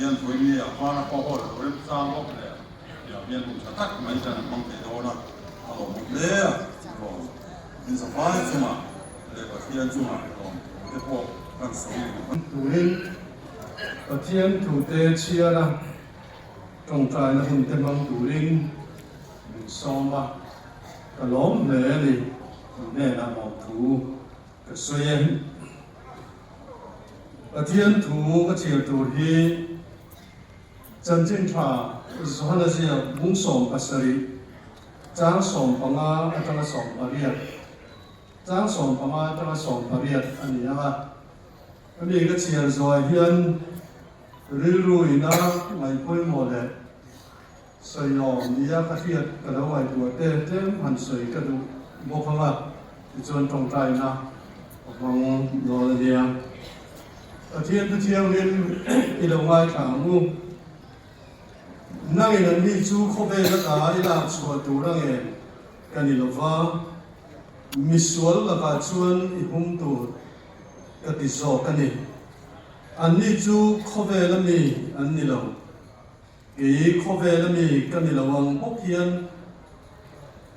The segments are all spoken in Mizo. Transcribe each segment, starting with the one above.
hian vawiin a hmana pawh haw lo remchang bawk leh tiang hian hun tha tak mai kan hmang thei dawn a, a lawmawm hle a, lawm min zavai chungah leh Pathian chungah lawm thu te pawh kan sawi duh a. Turin Pathian thute chhiar a, tawngtaina hun te hmang turin min sawm a, ka lawm hle a ni, min hnenah lawm thu ka sawi e. Pathian thu ka chhiar tur hi Chanchin Tha Johana ziak bung 17, chang 15 atanga 18, chang 15 atanga 18 a ni ang a. Hemi ka chhiar zuai hian rilru ina ngaihpawimawh leh sawiawm nia ka hriat ka lo ngaihtuah te tlem han sawi ka duh bawk ang a, tichuan tawngtaina ka hmang dawn a nia. Pathian thu thianghlim i lo ngaithla ang u. Nangin an ni chu khawvel ata i lak chhuah tur a ngen ka ni lo va, misual lakah chuan i hum tur ka ti zawk a ni. Anni chu khawvel a mi an ni lo. Kei khawvel a mi ka ni lo ang bawk hian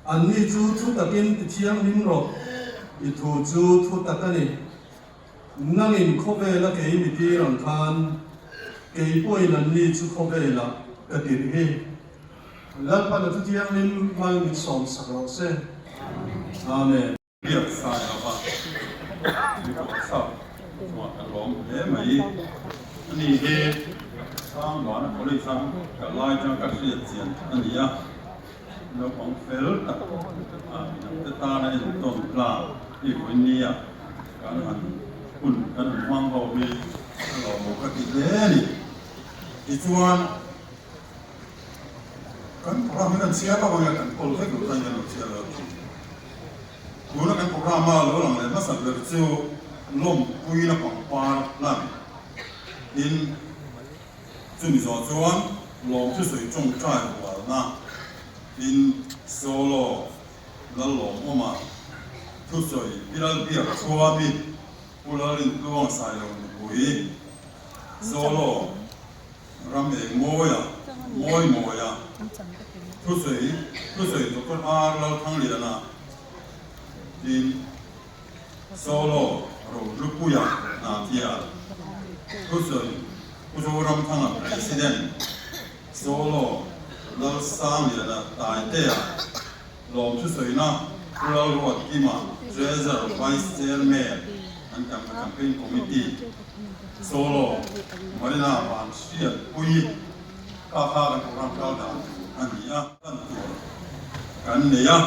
anni chu thu takin ti thianghlim rawh, i thu chu thu tak a ni. Nangin khawvela kei mi tir ang khan kei pawhin anni chu khawvelah ka tirh hi. Lalpan a thu thianghlim mal min sawm sak rawh se. Amen. Biak sai lova mi pawh chak chungah ka lawm hle mai. Ani hi Sangvana College a kal lai atang ka hriat chian a ni a, naupang fel tak a midangte tana entawn tlak hi vawinia kan han hun kan han hmang ho hi ka lawmawm ka ti hle a ni. Tichuan kan program hi kan chhiar lo ang e, kan kawl vek lo tan hian lo chhiar lo thin. Tuna kan program a lo lang leh hmasa ber chu lawmpuina pangpar hlan in chumi zawh chuan lawmthusawi tawngtai rualna in solo Lallawmawma thusawi Pi Lalbiak Chhuami Pu Lalrintluang Sailo nupui solo Ram eng mawia, mawi mawia, thusawi, thusawi Doctor R. Lalthangliana tin Solo Rohlupuia Hnahthial, thusawi Pu Zoramthanga President, Solo Lalsangliana Taitea, Lawm thusawina Pu Lalruatkima, Treasurer Vice Chairman an Campaign Committee, Solo Marina van hriat pui kha kha kan program kal dan tur a ni a. Lan tur kan nei a,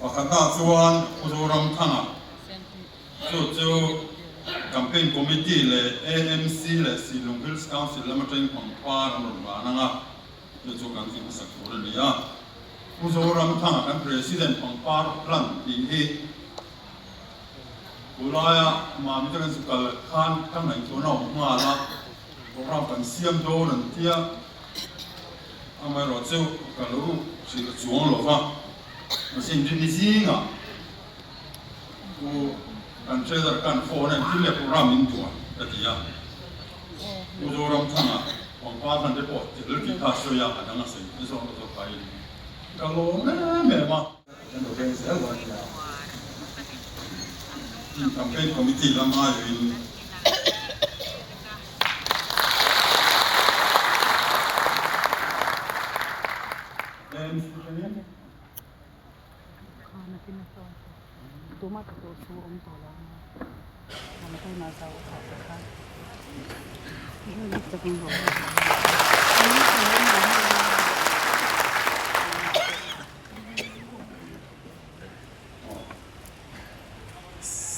pakhatah chuan Pu Zoramthanga chu chu Campaign Committee leh AMC leh Silung Hills Council lama teng pangpar an rawn van ang a. Chu chu kan ti hmasak tur a ni a. Pu Zoramthanga kan President pangpar hlan tih hi tulaia Mami te kan zu kal khan ka ngaihtuahna a awm nghal a, program kan siam dawn an tia, amaherawhchu ka lo hrilh chuang lo va, mahse inrinni zingah Pu kan treasurer kan phone a engtin leh program min duan ka ti a. Pu Zoramthanga pangpar hlan te pawh tel tih kha a sawi a, a dang a sawi te zawk zawk pahin ka lawm em em a. Kan lo veng zel dawn nia. Campaign Committee lam aiawhin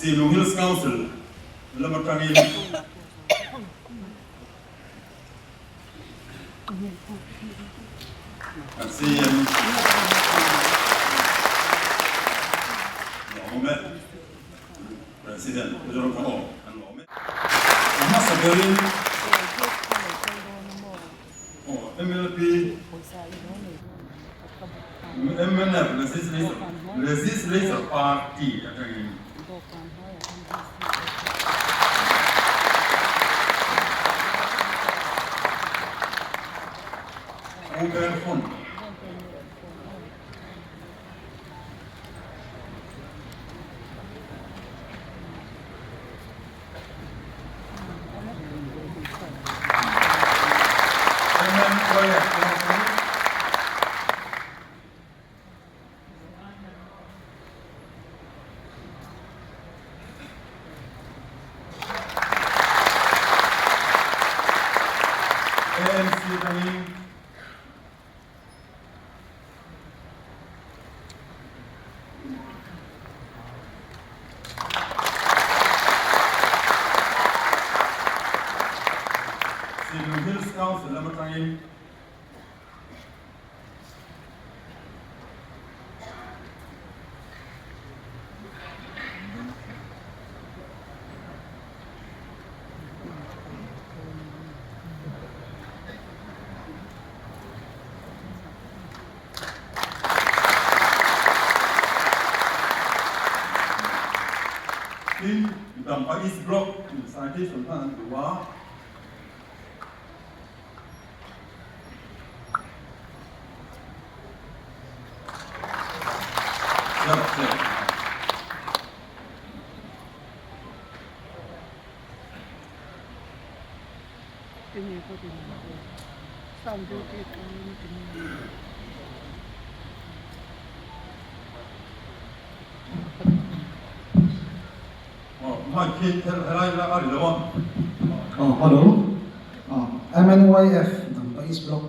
Silung Hills Council lam atangin Kan CM lawm e, President Pu Zoramthanga aw kan lawm e. A hmasa berin aw MLP mnf Legislature Party atangin. Women Front. ANC atangin Sinlung Hills Council lam atangin Tin, Dampa East Block in citation hman an duh a. Hello, MNYF Dampa East Block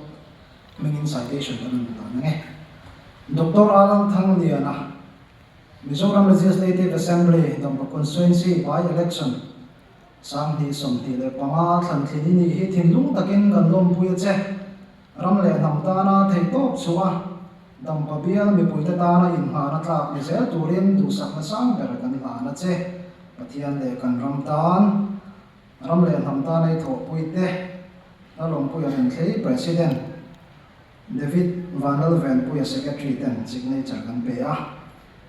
hmingin citation kan rawn dan ang e. Doctor Alan Thangliana, Mizoram Legislative Assembly Dampa Constituency by-election 2025 thlan thlin i nih hi thinlung takin kan lawmpui a che. Ram leh hnam tana theihtawp chhuah a, Dampa bial mipuite tana inhmahna tlak ni zel turin duhsakna sang ber kan hlan a che. Pathian leh kan ram tan, ram leh hnam tana i thawhpuite, Lalawmpuia Renthlei President, David Vanlalvenpuia Secretary ten signature kan pe a,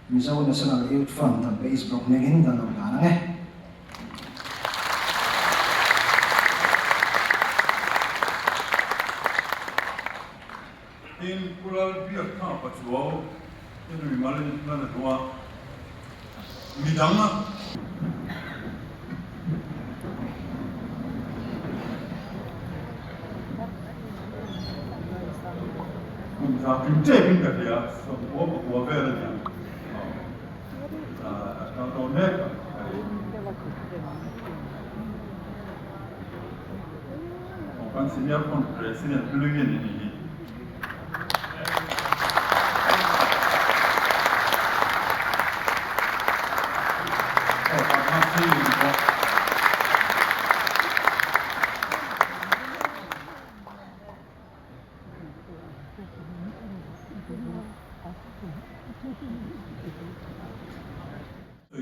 Mizo National Youth Front an base block hmingin kan lo hlan ang e. Tin, Pu Lalbiak kha Pachuau i nui mal in hlan a duh a, midang a. Kum za kim tep in ka hria, sawmkua pakua vel a niang. A kal dawn mek a ka ring. Aw kan senior president hlui a ni hi.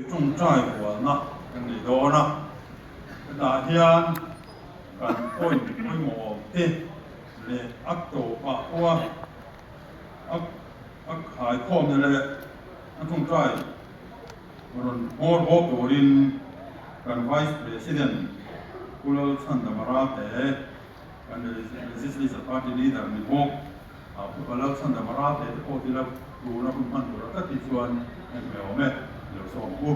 Tawngtai hualna kan nei dawn a, hetah hian kan point pawimawh awm te leh a tawpah pawha a a khaikhawmna leh a tawngtai rawn hmawr bawk turin kan Vice President Pu Lalchhandama Ralte kan Legislature Party Leader ni bawk Pu Lalchhandama Ralte te pawh tila tuna hun hman tur a tlat hi chuan en hmel awm e, lo sawm u.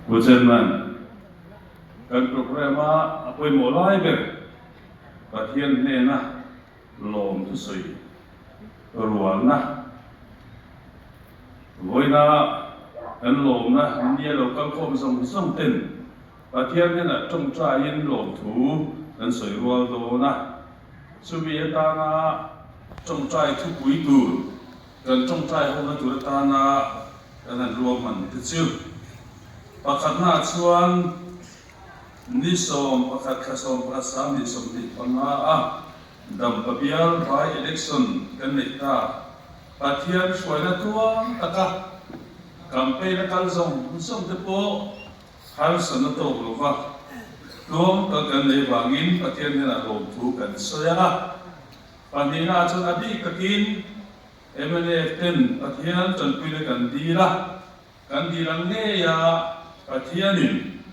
Pu Chairman, kan programme-a a pawimawh lai ber Pathian hnena lawm thusawi rualna vawiina kan lawmna nia lo kal khawm zawng zawng ten Pathian hnenah tawngtaiin lawmthu kan sawi rual dawn a. Chumi atana tawngtai thupui tur, kan tawngtai hona tur atana kan han ruahman te chu pakhatnaah chuan Ni 11 thla 11 2025 a Dampa bial by election kan neih ta. Pathian hruaina tluang taka campaign a kal zawng zawng te pawh harsatna tawk lova tluang tak kan neih vangin Pathian hnenah lawmthu kan sawi a. Pahnihna chuan a bik takin mnf ten Pathian tanpuina kan dil a. Kan dil ang ngeia Pathianin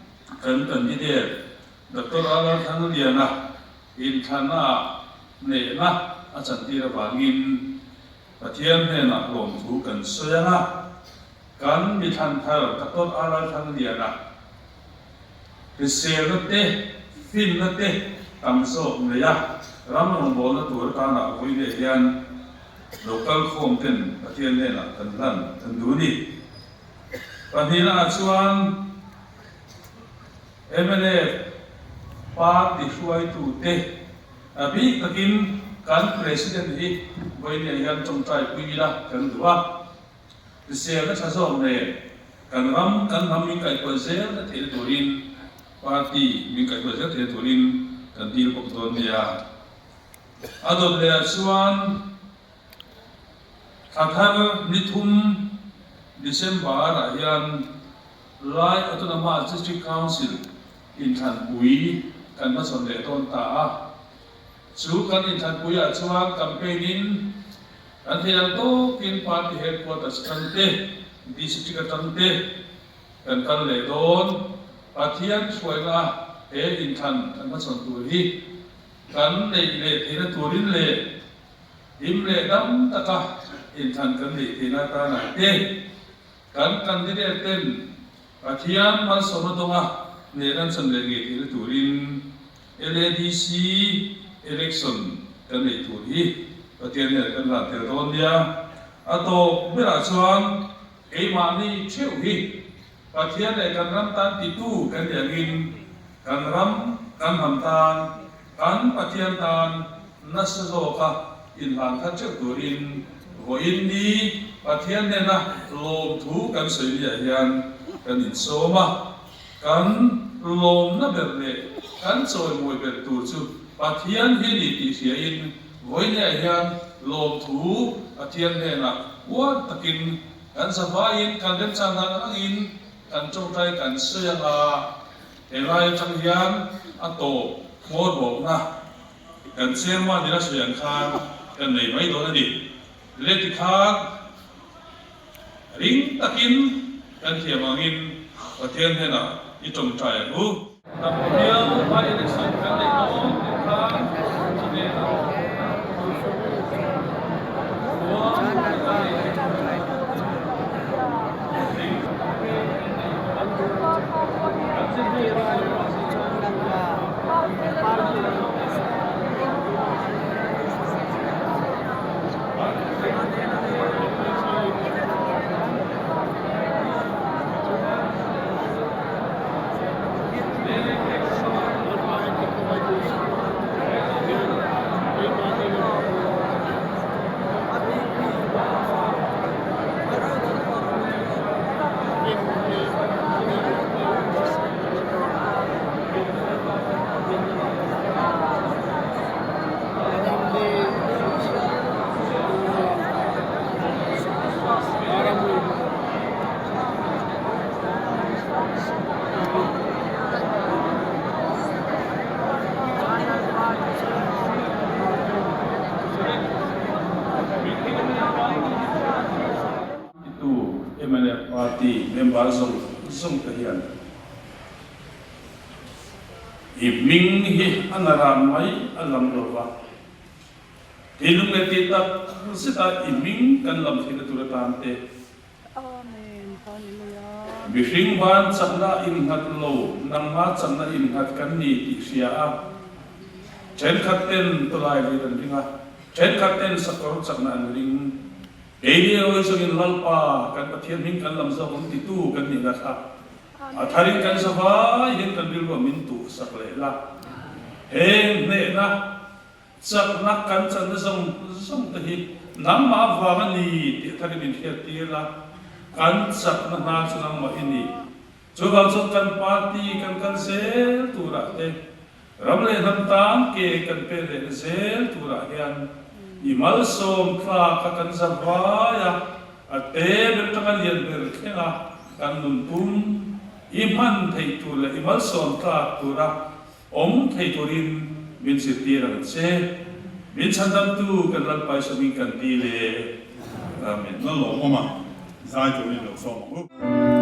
kan candidate Doctor Lalthangliana inthlannaah hnehna a chantir avangin Pathian hnenah lawmthu kan sawi ang a, kan mithlan thar Doctor Lalthangliana hriselna te, finna te tam zawk nei a, ram rawngbawlna tur atana vawi leh hian lo kal khawm ten Pathian hnenah kan hlan kan duh a ni. Pahnihnaah chuan mnf party hruaitute a bik takin kan President hi vawinia hian tawngtai pui ila kan duh a, hriselna tha zawk nen kan ram kan hnam min kaihkual zel na theihna turin party min kaihkual zel theihna turin kan dil bawk dawn nia. A dawt lehah chuan thla thar ni thum December-ah hian Lai Autonomous District Council inthlanpui kan hmachhawn leh dawn ta a. Chu kan inthlanpuiah chuan campaign-in kan theih ang tawkin party headquarters atang te, district atang te kan kal leh dawn. Pathian hruaina he inthlan kan hmachhawn tur hi Kan neih leh theihna turin leh him leh dam taka inthlan kan neih theihna atanah te kan candidate ten Pathian malsawmna dawnga hnehna an chan leh ngei theihna turin LADC election kan neih tur hi Pathian hnenah kan hlan tel dawn nia. A tawp berah chuan keimahni theuh hi Pathian leh kan ram tan titu kan nih angin kan ram, kan hnam tan, kan Pathian tan nasa zawka inhlan khat teuh turin vawiin ni Pathian hnena lawmthu kan sawi niah hian kan insawm a. Kan lawmna ber leh kan chawimawi ber tur chu Pathian hi ni tih hriain vawiiniah hian lawmthu Pathian hnenah uar takin Kan zavaiin kan remchang dan angin kan tawngtai kan sawi ang a, helai atang hian a tawp hmawr bawkna kan chairman in a sawi ang khan kan nei mai dawn a ni. Le tikhan ring takin kan thiam angin Pathian hnenah i tawngtai ang u. Kan bial by election kan neih dawn tih khan a hnenah chuan kan nei Titu mnf party member zawng zawng te hian i hming hi a na ran mai a lam lo va, thinlung leh tih tak zeta i hming kan lam theihna tur atan te, Mihring ban chakna innghat lo, nangma chakna innghat kan ni tih hria a, thenkhat ten tawlai lir an ring a, thenkhat ten sakawr chakna an ring. Keini erawh hi chuanin Lalpa kan Pathian hming kan lam zawk ang titu kan nihna kha a tharin kan zavai hian kan rilruah min tuhsak leh la. Heng hnehna Chakna kan channa zawng zawng te hi nangmah avang a ni tih tharin min hriattir a, kan chakna hna chu nangmah i ni. Chuvang chuan kan party kan kal zel turah te, ram leh hnam tan ke kan pen lehna zel turah hian i malsawm tlak a kan zar vai a, a te ber atanga lian ber thleng a kan nun pum i hman theih tur leh i malsawm tlak tura Awm thei turin min zirtir ang che. Min chhandamtu kan Lalpa Isua hming kan dil e. Amen. Lalawm awm a, zai turin lo sawm ang u.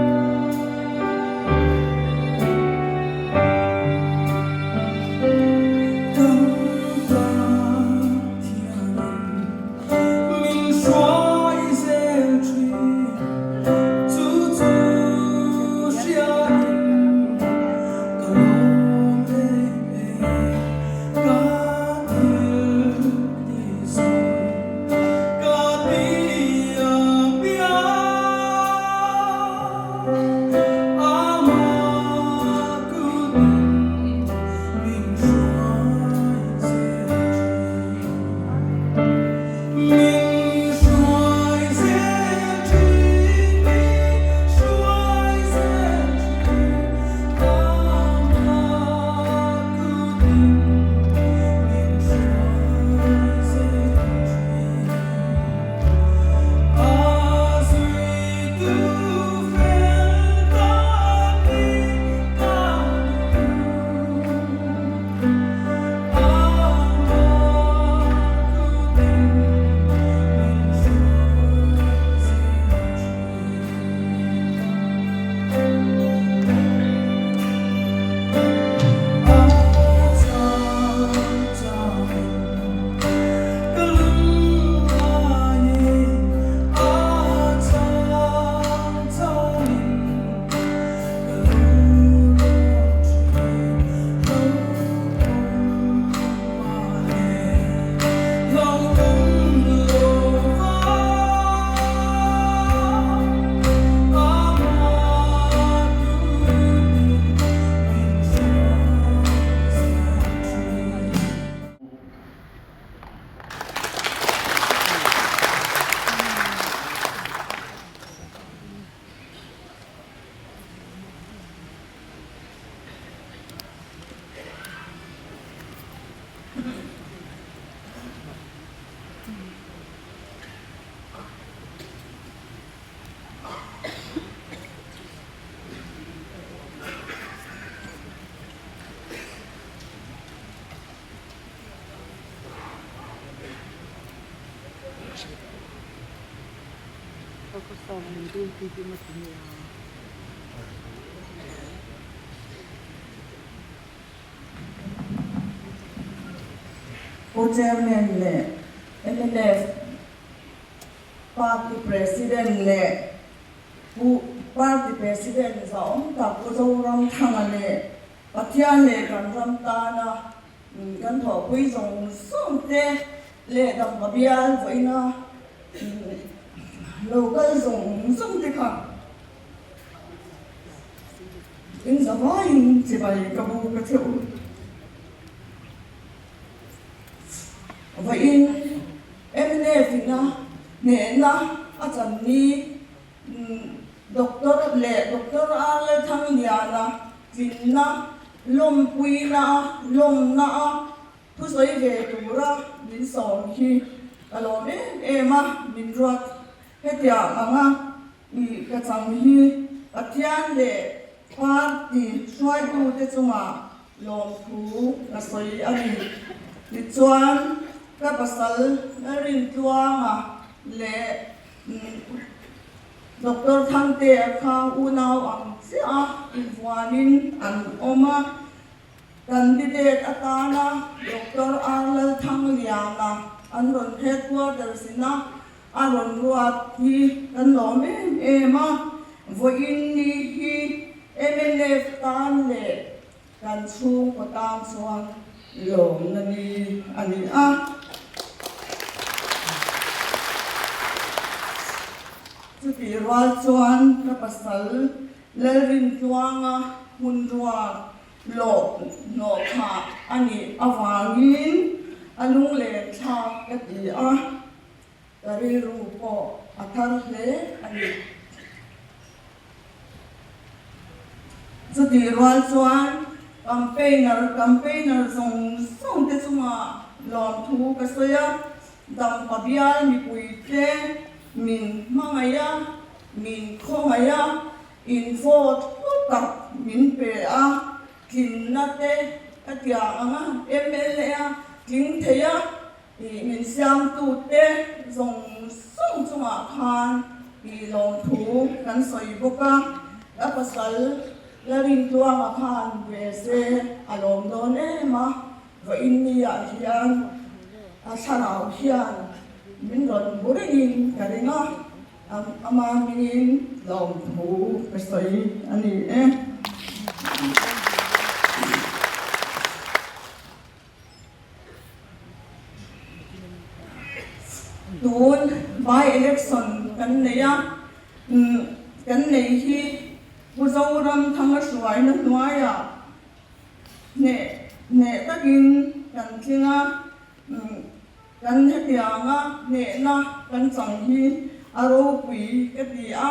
Pu Chairman leh mnf Party President leh Pu Party President zahawm tak Pu Zoramthanga leh Pathian leh kan ram tana kan thawhpui zawng zawng te leh dampa bial vawiina lo kal zawng zawng te kha in zavaiin chibai ka bu ka cheu. Vawiin mnf ina hnehna a chan ni Doctor leh Doctor Arlalthangliana tlinna lawmpuina lawmna a thusawi ve tura min sawm hi ka lawm em em a, min ruat hetiang anga i ka chang hi Pathian leh party hruaitute chungah lawmthu ka sawi a ni. Tichuan ka pasal Lalrintluanga leh Doctor Thangtea kha unau ang chiah a invuanin an awm a, candidate atana Doctor R Lalthangliana an rawn headquarters ina a rawn ruat hi kan lawm em em a, vawiin ni hi mnf tan leh kan chhungkaw tan chuan lawmna ni a ni a. Chutih rual chuan ka pasal Lalrintluanga hmun ruak lawh hnawh thah a nih avangin a lunglen thlak ka ti a. Ka rilru pawh a thar hle a ni. Chutih rual chuan campaigner campaigner zawng zawng te chungah lawmthu ka sawi a, Dampa bial mipui te min hmangaih a, min khawngaih a, in vote hlu tak min pe a, tlinna te ka tiang ang a, mla a tling thei a, Ih min siamtute zawng zawng chungah khan ih lawmthu kan sawi bawk a, ka pasal Lalrintluanga khan ve se a lawm dawn em a, vawiin niah hian a thlarau hian min rawn bu ringin ka ring a, ama hmingin lawmthu ka sawi a ni e. Tun by election kan nei a, kan nei hi Pu Zoramthanga hruaina hnuaiah hneh hneh takin kan tling a, kan hetianga hnehna kan chang hi a ropui ka ti a,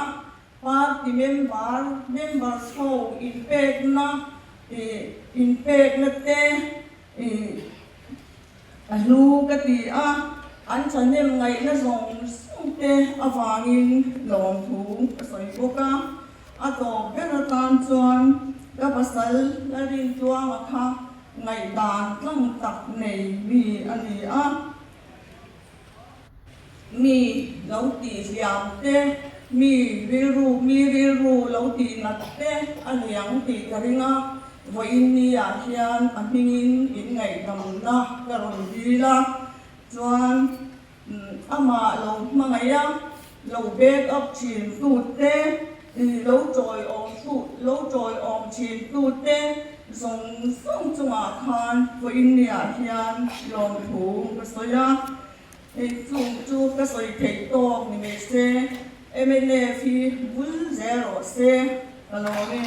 party member members ho inpekna inpekna te Ih, a hlu ka ti a, an thahnem ngaihna zawng zawng te avangin lawmthu ka sawi bawk a. A tawp ber atan chuan ka pasal Lalrintluanga kha ngaihdan tlang tak nei mi a ni a. Mi lo tih hliam te, mi rilru mi rilru lo tih nat te a niang tih ka ring a, vawiin niah hian a hmingin inngaihdamna ka rawn dil a, chuan amah lo hmangaih a, lo back up thin tu te, lo tawiawm thu lo tawiawm thin tu te zawng zawng chungah khan vawiin niah hian lawmthu ka sawi a. Hei chung chu ka sawi theih tawk ni mai se, mnf hi bul zel rawh se, ka lawm e.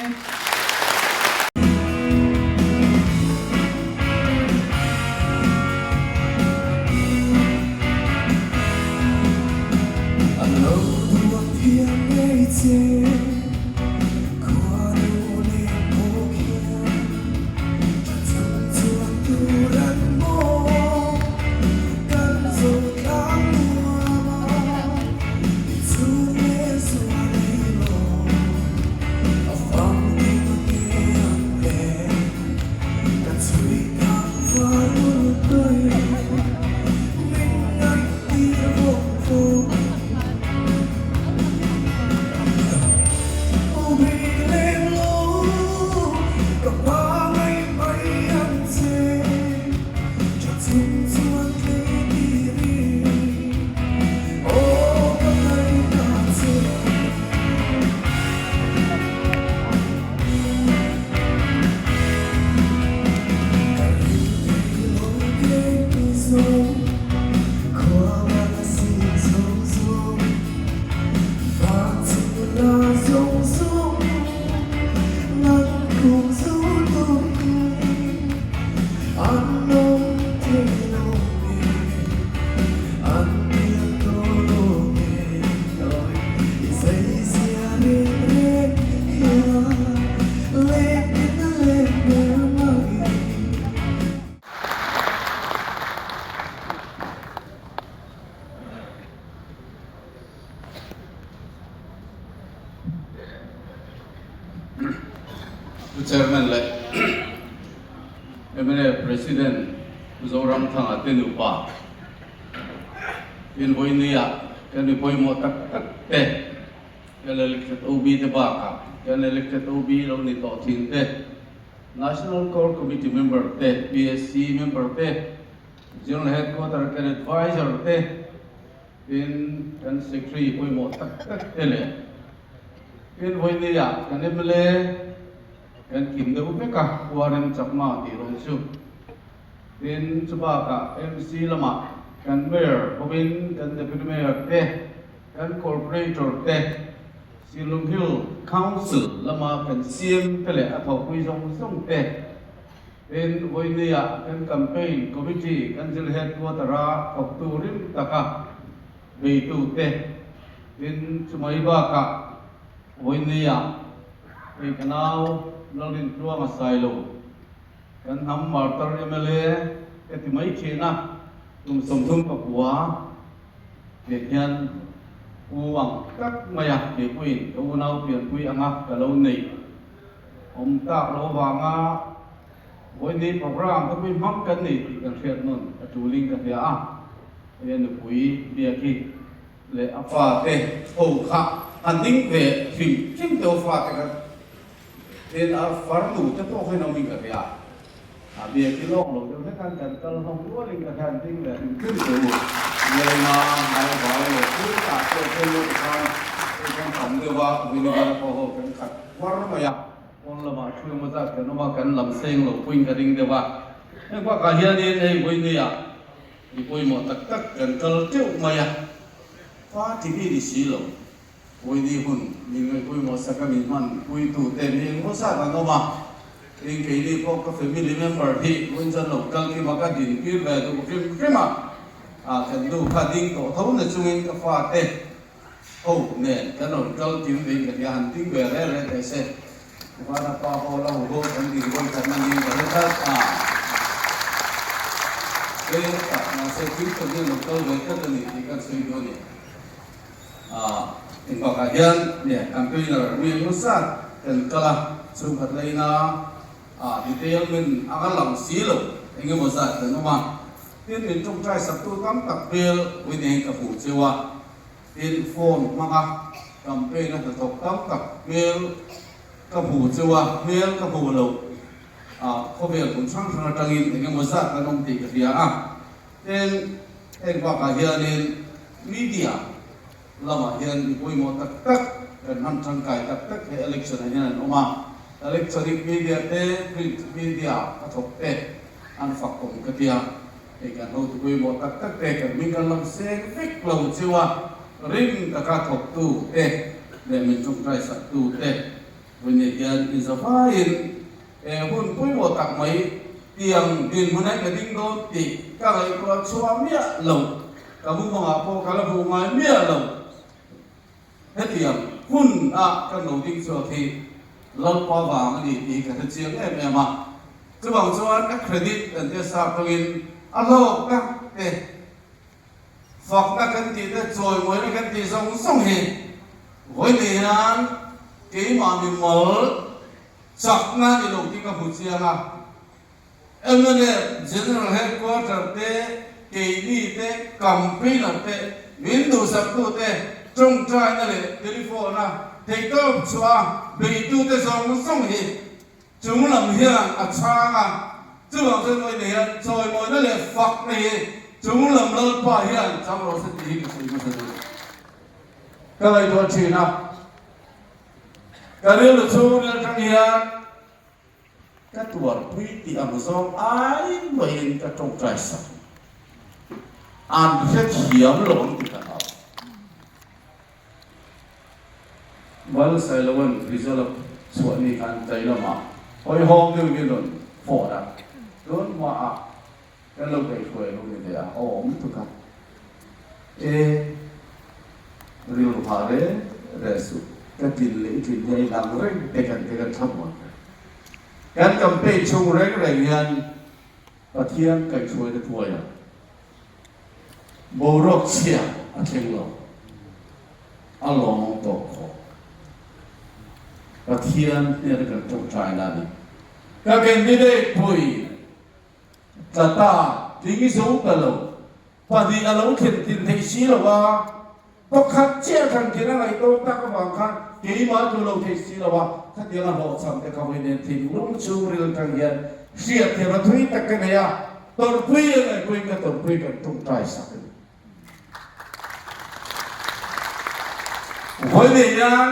A lo duat thiam ngei che, khuanu leh pawh khian tha chung chuan tur an maw. Kan zo tlang nuam a, i chhung leh zual ei lo, a fang ding. Pu Chairman leh mla President Pu Zoramthanga te nupa invawinia kan mi pawimawh tak tak te kan elected OB te bakah kan elected OB lo ni tawh thin te, National Core Committee member te, PSC member te, General Headquarter kan advisor te, Tin, kan Secretary pawimawh tak tak te leh tin vawinia kan mla kan kim deuh vek a, Huarem Chakma tih rawh chu. Tin, chubakah MC lamah kan Mayor hovin kan Deputy Mayor te, kan Corporator te, Shillong Hill Council lama kan CM te leh a thawhpui zawng zawng te, Tin, vawinia kan campaign committee kan zir headquarter-a thawktu rim taka beitute tin chumai bakah vawinia hei ka nau Lalrintluanga Sailo kan hnam martar mla ka ti mai thin a, kum 34 tih hian u ang tak mai a, keipuiin ka unau pianpui anga ka lo neih. Awm tak lo avanga vawiini program te pui hmang kan nei tih kan hriat nawn a tulin ka hria a, hei a nupui Biaki leh a pa te ho kha han ding ve hrim hrim teuh a fate kha tin a farnu te pawh kha in awmin ka hria a, Biaki lawk lo deuh hlek khan kan kal hlawm rualin ka hria an ding ve hrim hrim teuh u, Ngeina ngai vai leh thil tah pawh khen lo tikhan hei kan tam deuh a, vawiini bala pawh ho kan khat. Var mai a, pawn lamah thu emaw zat kan awm a, kan lam seng lo puiin ka ring deuh a. Heng bakah hianin hei vawinia mi pawimawh tak tak kan kal teuh mai a, party mi ni si lo, vawiini hun min ngaih pawimawh sak a min hman puitute mi engemaw zat an awm a, tin keini pawh ka family member hi vawiin chuan lo kal kim a, ka dinpir ve duh hrim hrim a, kan nu kha ding tawh tho na chungin ka fate Ho nen kan rawn kal kim vei ka tia han ding ve reh reh teh se. Vana pa ho la hu ho kan ding vawi khat na ning ka hre tlat a. Te tak mahse kim tak hian rawn kal ve tlat a ni tih kan sawi duh a ni. Ah engvakah hian nge campaigner mi engemaw zat kan kal a, chhungkhat laina ah detail min a ka lang si lo engemaw zat kan awm a. Tin min tawngtai saktu tam tak hmel uineng ka hmuh cheu a. Tin, phone hmanga campaign a hnathawk tam tak hmel ka hmu cheu a, hmel ka hmu lo a, khawvel hmun hrang hrang atangin eng emaw zat an awm tih ka hria a. Tin, heng bakah hianin media lamah hian mi pawimawh tak tak kan hman tangkai tak tak he election ah hian an awm a, electronic media te, print media a thawk te an fak awm ka tia. Hei kan hotu pawimawh tak tak te kan hming kan lam seng vek lo chiu a, rim taka thawktu te leh min tawngtai saktu te vawiin hian inzavaiin he hun pawimawh tak mai tiang dinhmun ah ka ding dawn tih ka ngaihtuah chhuah miah lo, ka mumangah pawh ka la hmuh ngai miah lo. Hetiang hun a kan lo ding chhuak hi Lalpa vang a ni tih hi ka hre chiang em em a. Chuvang chuan a credit kan tia sap tawngin a hlawkna te, fakna kan tih te, chawimawina kan tih zawng zawng hi vawiin hian keimah mimal chakna ni lo tih ka hmu chiang a. Mnf General Headquarter te, keini te, campaigner te, min duhsaktute, tawngtaina leh telephone a theihtawp chhuah a beitute zawng zawng hi chung lam hian a chhang a, chuvang chuan vawiin hian chawimawina leh fakna hi chung lam Lalpa hian chang rawh se tih hi ka sawi hmasa duh. Ka ngaihtuah thin a, ka rilru chhungril atang hian Ka tuarpui tih ang zawng ai maiin ka tawngtai sak. An hrethiam lo ang ti ka hlau. Val Sailoan result a chhuah ni khan tlai lamah hawihhawm deuhin min rawn phone a, tun hmaah kan lo kaihhruai lo ni ve a, aw awm tuk a. E, rilru hah reng reng suh, ka tlin leh i tlin hi a inang reng te kan te kan thla muan reng. Kan campaign chhung reng reng hian Pathian kaihhruaina thuaia boruak chhia a thleng lo, a lawmawm tawp khawp. Pathian hnena kan tawngtaina a ni. Ka candidate pui tla ta tling zo ta lo, pahnih a lo thlen tlin theih si lo a, pakhat chiah thlan tlin a ngaih dawn tak avang khan keimah tu lo thei si lo a, khatiang a hlawhchham te ka vawi nen thinlung chhungril tang hian hriatthiamna thui tak ka nei a, tawrhpui a ngaihpuiin ka tawrhpui kan tawngtai sak a ni. Vawi nei hian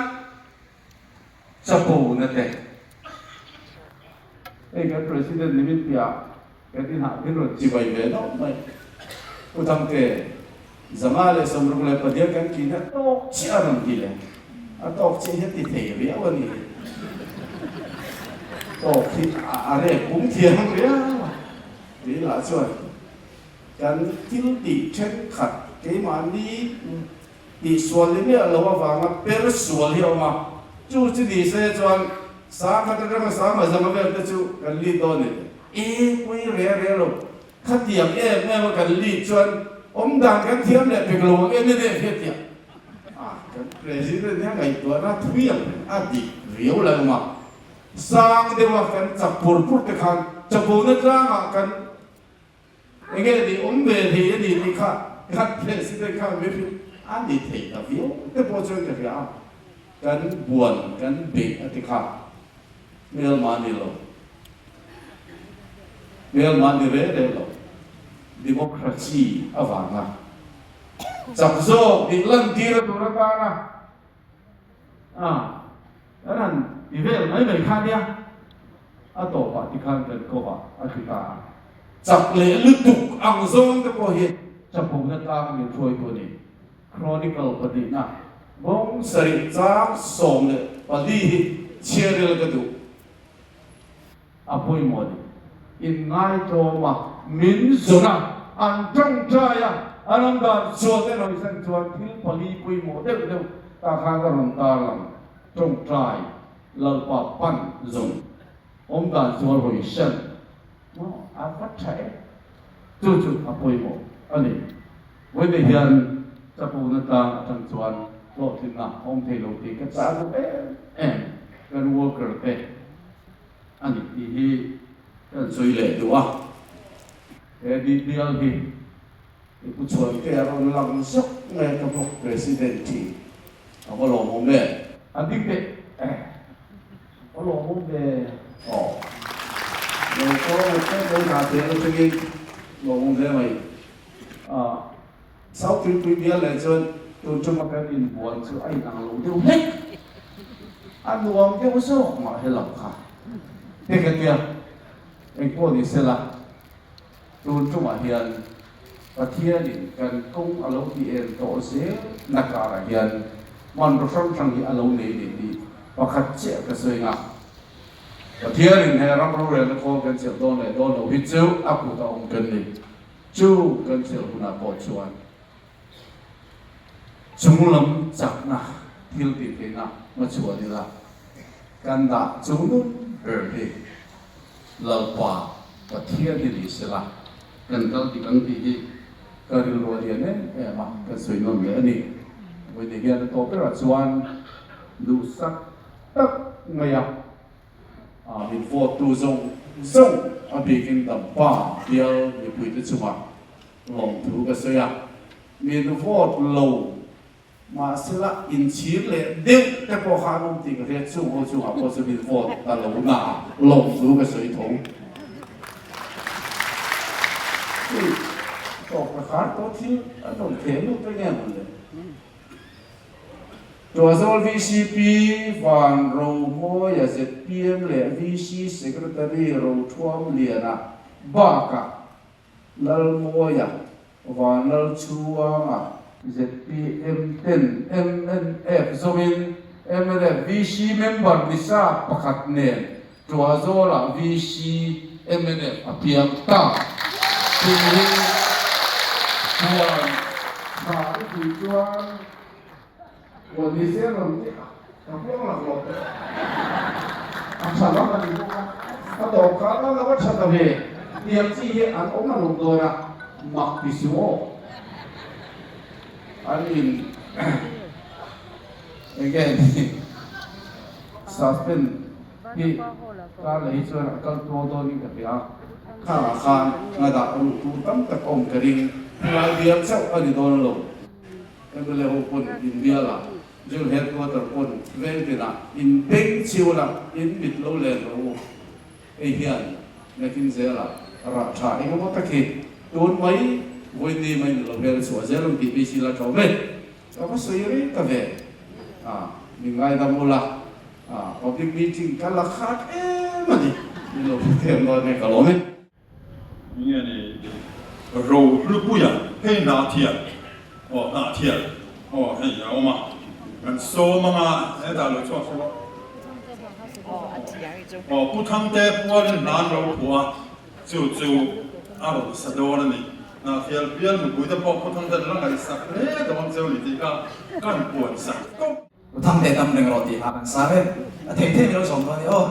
chapo na te. Hei kan President ni min piah kan inah min rawn chibai ve nawk mai. Pu Thangte, 564 kan kih na tawk chiah a rawn ti leh. A tawk chiah hi a ti thei riau a ni. Tawk hi a rek pum thiam riau a. Tui lah chuan kan thil tih thenkhat keimahni Tih sual ni miah lo avanga per sual hi a awm a, chu chu ni se chuan sangkhat atanga sangha zanga vel te chu kan lead dawn ni. E pui re re lo, khatiang em em a kan lead chuan awm dan kan thiam leh pek lo ang em em em hian tiang a kan president hian ngaihtuahna thui ang a dik riau lai awm a, sang deuha kan chak pur pur te khan chapona tlangah kan Enge ni awm ve thei a ni tih kha khat president kha mi hrilh a ni thei ta viau te pawh chuan ka hria a, kan buan kan beih a ti kha hmelma ni lo, hmelma ni re re lo, democracy avanga chak zawk nih lantir a tur atana a kan han ti vel mai mai kha nia. A tawpah tikhan kan kawhah a ti ta a. Chak leh lutuk ang zawng te pawh hi chapona tlang min hruaitu a ni. Chronicle pahnihna bawng sarih chang 14 hi chhiaril ka duh. A pawimawh a ni. Inngaitawm a, min zawn a, an tawngtai a, an awm dan sual te rawn izan chuan thil pali pawimawh deuh deuh tah khan ka rawn tarlang tawngtai. Lalpa pan zawng awm dan zual hawi hran maw a va tha em? Chu chu a pawimawh a ni. Vawiin hian chapona tlang atang chuan hlawhtlinna a awm thei lo tih ka chah duh em em kan worker te a ni tih hi kan sawi leh duh a. He DPL hi i pu chhuan te a rawn lang zawk mai a ka block president hi. A va lawmawm em? A dik teh eh. A va lawmawm ve. Aw. Lo kawr ngat ngat mai hna te ang atangin lawmawm hle mai. Ah, South Tuipui bial leh chuan tun tuma kan inbuan chu a inang lo deuh hlek. A nuam deuh zawk mah he lam kha. Te ka tia, engpawh ni sela. Tun tumah hian Pathianin kan kawng a lo ti en tawh zel na karah hian hmanraw hrang hrang hi a lo nei ni tih pakhat chiah ka sawi nga. Pathianin he ram rorelna khawl kan chelh dawn leh dawn lo hi chu a kut a awm kan ni. Chu kan chelh hunah pawh chuan chunglam chakna thil tih theihna hmachhuan ila kan dah chungnun ber hi Lalpa Pathian hi ni sela, kan kal dik ang tih hi ka rilru a lian em em a, kan sawi nawn leh a ni. Vawiin hian a tawp berah chuan duhsak tak mai a, min vote tu zawng zawng a bikin Dampa bial mipuite chungah lawmthu ka sawi a, min vote lo Mahsela inchhir leh deuh te pawh kha an awm tih ka hria, chung ho chungah pawh chu min vote ta lo na lawmthu ka sawi tho. Hei tawp ka khar tawh thil an rawn theh lut reng em ang le. Tuahzawl vcp Van Romawia zpm leh VC Secretary Rothuam Liana bakah Lalmawia, Vanlalchhuanga, zpm ten mnf zawmin mnf VC member ni sa pakhat nen Tuahzawlah VC mnf a piang ta tih hi chuan tha i tih chuan Aw ni se rawn ti a, ka puang lak lo teh. A tha lam a ni bawk a, a tawp kha a lo a tha ta ve. Tiang chi hi an awm a lawm dawn a, mak ti suh aw. An in enge ni? Suspend hi kar leh hi chuan a kal tuau dawnin ka hria. Khangah khan nga dah ruh tur tam tak a awm ka ring. Helai bial chauh a ni dawn lo. Mla ho pawn inbial a, Jail headquarter pawn veng tinah in beng chiu la, in mit lo len rawh u. Hei hian nakin zela rah tha eng emaw tak hi tun mai vawiin mai ni lo hmel a chhuah zel ang tih beisei la tha awm e. Ka va sawi rei ta ve a, min ngaidam ula a, public meeting ka la khat em a ni, min lo hre thiam dawn e ka lawm e. Nge ni Rohlupuia hei Hnahthial aw Hnahthial aw hei a awm a, kan sawm anga hetah lo chhuak se aw Pu Thangte pualin hna an lo phuah a, chu chu a rawn sa dawn a ni. Hnahthial bial mipuite pawh Pu Thangte an la ngaihsak hle dawn cheu ni tih kha kan puan sak tawp. Pu Thangte dam reng rawh tih hla kan sa reng a thei thei min lo zawm dawn a ni aw.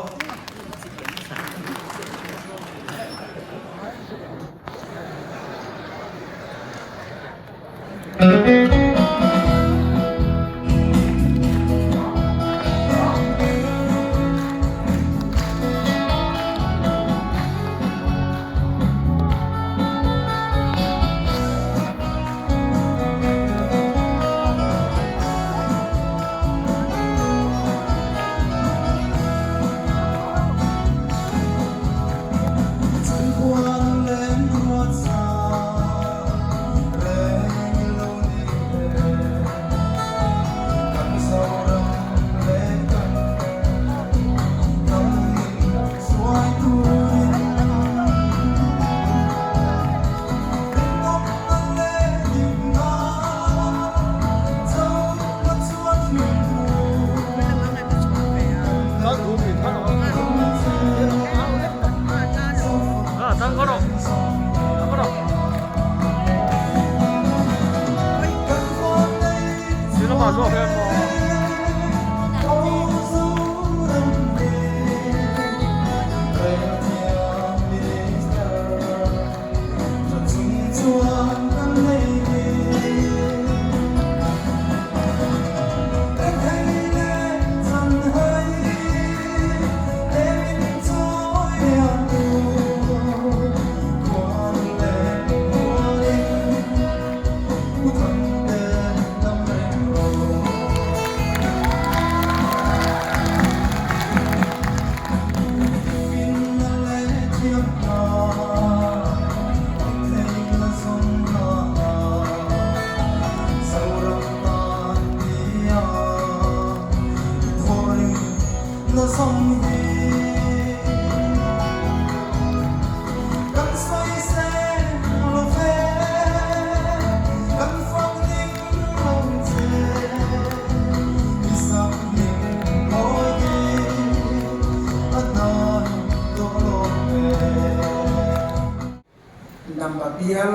Dampa bial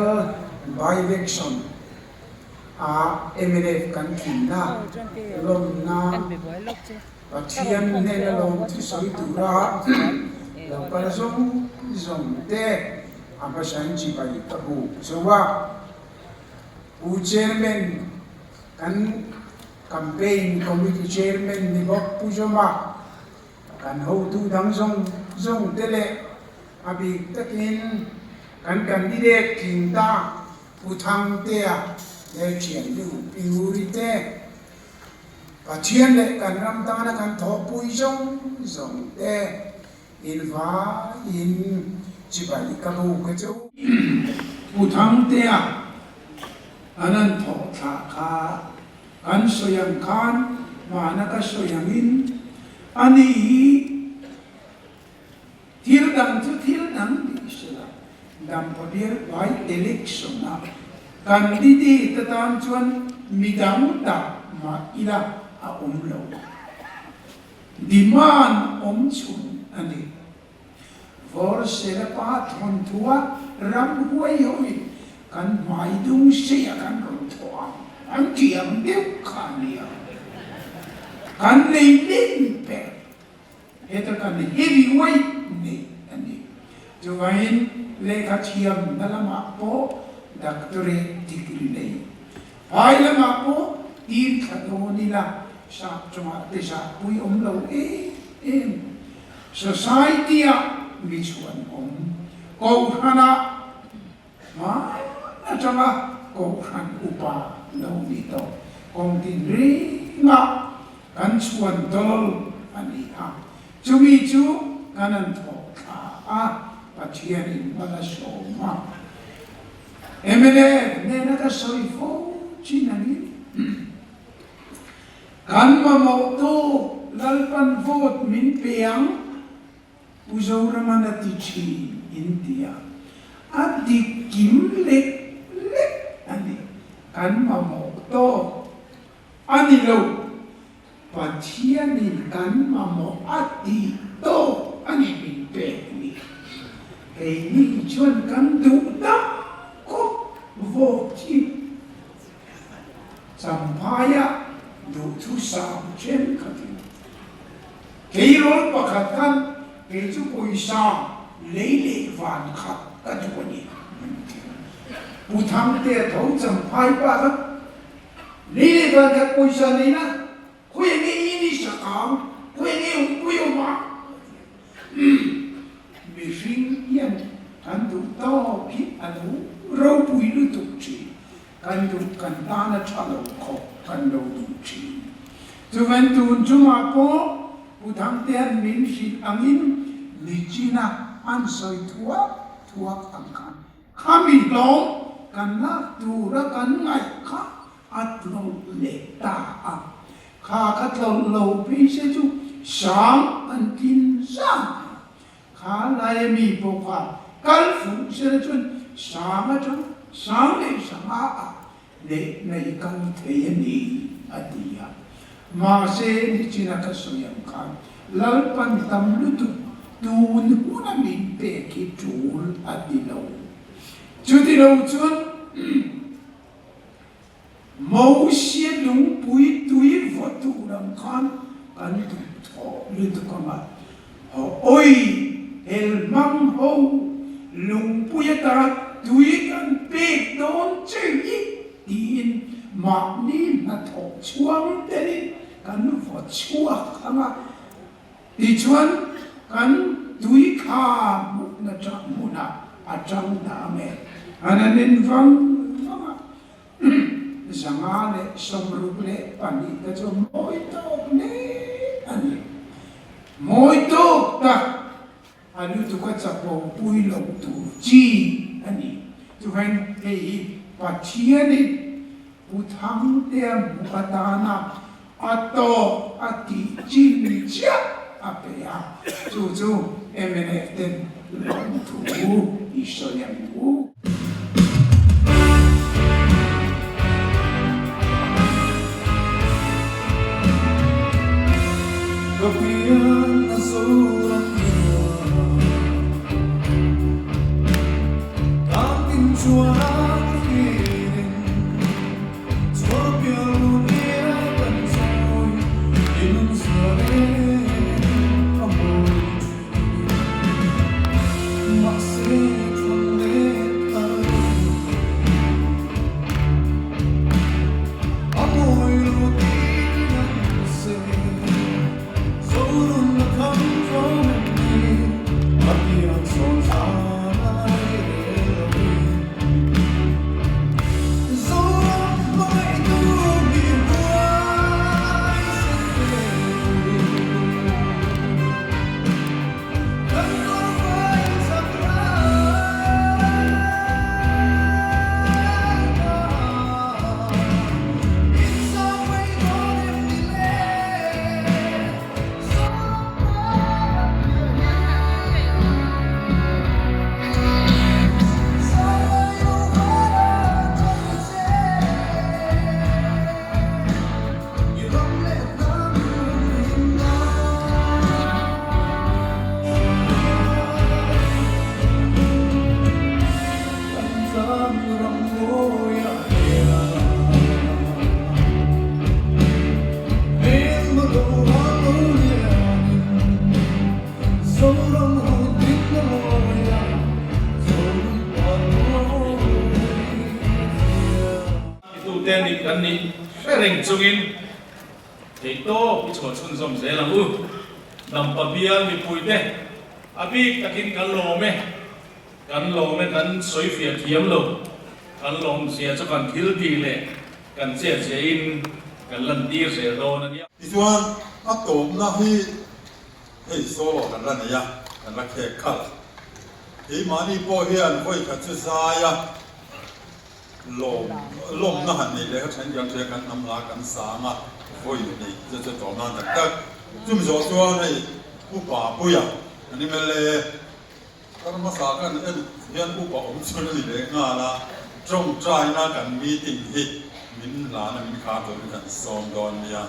by-election a mnf kan tlinna lawmna Pathian hnena lawm thusawi tura lo kal zawng zawng te a hmasain chibai ka buk zo a. Pu Chairman kan Campaign Committee Chairman ni bawk Pu Zawma Kan hotu dang zawng zawng te leh a bik takin kan candidate tling ta Pu Thangtea leh thiannu Pi Nguri te, Pathian leh kan ram tana kan thawhpui zawng zawng te invaiin chibai ka bu kha chu. Pu Thangtea an an thawh thlah kha Kan sawi ang khan hmana ka sawi angin ani hi thil dang chu thil dang tih se la, Dampa bial by election a candidate atan chuan midang dah mah ila a awm lo. Demand awm chhun a ni. Vawrsela pa thawnthua ramhuai hoin kan hmai dung seia kan rawn thawh ang an tih ang deuh kha a nia. Kan nei lim ber heta kan heavy weight nei a ni. Chuvangin lehkha thiamna lamah pawh doctorate degree nei, phai lamah pawh tir thla dawn ila sap chungah te zahpui awm lo em. em. Society-ah mi chhuanawm, Kohhranah hman atanga Kohhran upa lo ni tawh kawng tinrengah kan chhuan dawl a ni a. Chumi chu kan an thawh thla a, Pathianin mal a sawm a. Mnf nena ka sawi fo chin a ni. Kan mamawh tawk Lalpan vote min pe ang, Pu Zoraman a ti thin in ti a. A dik kim lek lek a ni. Kan mamawh tawk a ni lo. Pathianin kan mamawh a tih tawk a ni min pek ni. Keini chuan kan duh tak khawp vote hi Champhaia duhthusam thenkhatin tleirawl pakhat khan kei chu pawisa lei leh van khat ka duh a ni min ti. Pu Thangtea tho Champhai pa kha Lei leh van khat pawisa nei la, khawi nge i ni sakang, khawi nge awmpui awm a? a ti a. Mihring hian kan duh tawk hi a lo ropui lutuk thin, kan duh kan tan a tha lo khawp kan lo duh thin. Chuvan tun chungah pawh Pu Thangtea'n min hrilh angin Nichina an sawi thuak thuak ang khan Khami hlawm kan lak tura kan ngaih kha a tlawlh leh ta a, kha ka tlawlh lo phei se chu sang an tlin zan a, kha laia mi pawh kha kal fuh sela chuan sang atang sang leh sanga ah leh nei kal thei a ni a ti a. Mahse nichina ka sawi ang khan Lalpan tam lutuk tun huna min pek hi tul a ti lo. Chuti lo chuan Mosia lungpui tui vaw tur ang khan kan duh thawh lutuk ang a, Haw awi hel hmang ho lungpui ata tui kan pek dawn che hi tiin mahni hnathawh chhuang telin kan vaw chhuak ang a, tichuan kan tui kha hmuhna chah hmunah a tang dah ang e. An an en vang vang a, 562 te chu mawi tawk hle a ni. Mawi tawk tak a lutuk a chapo pui lo tur chi a ni. Chuvain hei hi Pathianin Pu Thangtea hmuh atana a tawk a tih chin chiah a pe a, chu chu mnf ten lawmthu i sawi ang u. Ka pian a Zoram nuam Tlang tin chuan ka thlirin Chhuar pial nun ia kan chawi I nun zia reng a mawi thin Mahse thlan let thar A mawi lo tih nan se Zorun la kham tlawm em ni A pian sawn zan a lai rel lo in Zoram hmangaih tu mi huai sen ve Kan kawr fai chak rai In sang mai dawn em ni le Titute nih kan nih hre reng chungin theihtawp i chhuah chhunzawm zel ang u. Dampa bial mipuite a bik takin kan lawm e, kan lawm e kan sawi fiah thiam lo, kan lawm zia chu kan thil tih leh kan chet zia in kan lan tir zel dawn a nia. Tichuan a tawpna hi hei solo kan la nei a, kan la khek khalh. Keimahni pawh hian vawi khat chu zai a. Lawm lawmna han neih leh kha then kan hria kan hnam la kan sang a vawi neih chu chu tlawm nan tak tak. Chumi zawh chuan hei upa puia an mla kar hmasa kan en hian upa awm chhun a ni leh nghal a, tawngtaina kan meeting hi min lana min khar turin kan sawm dawn nia.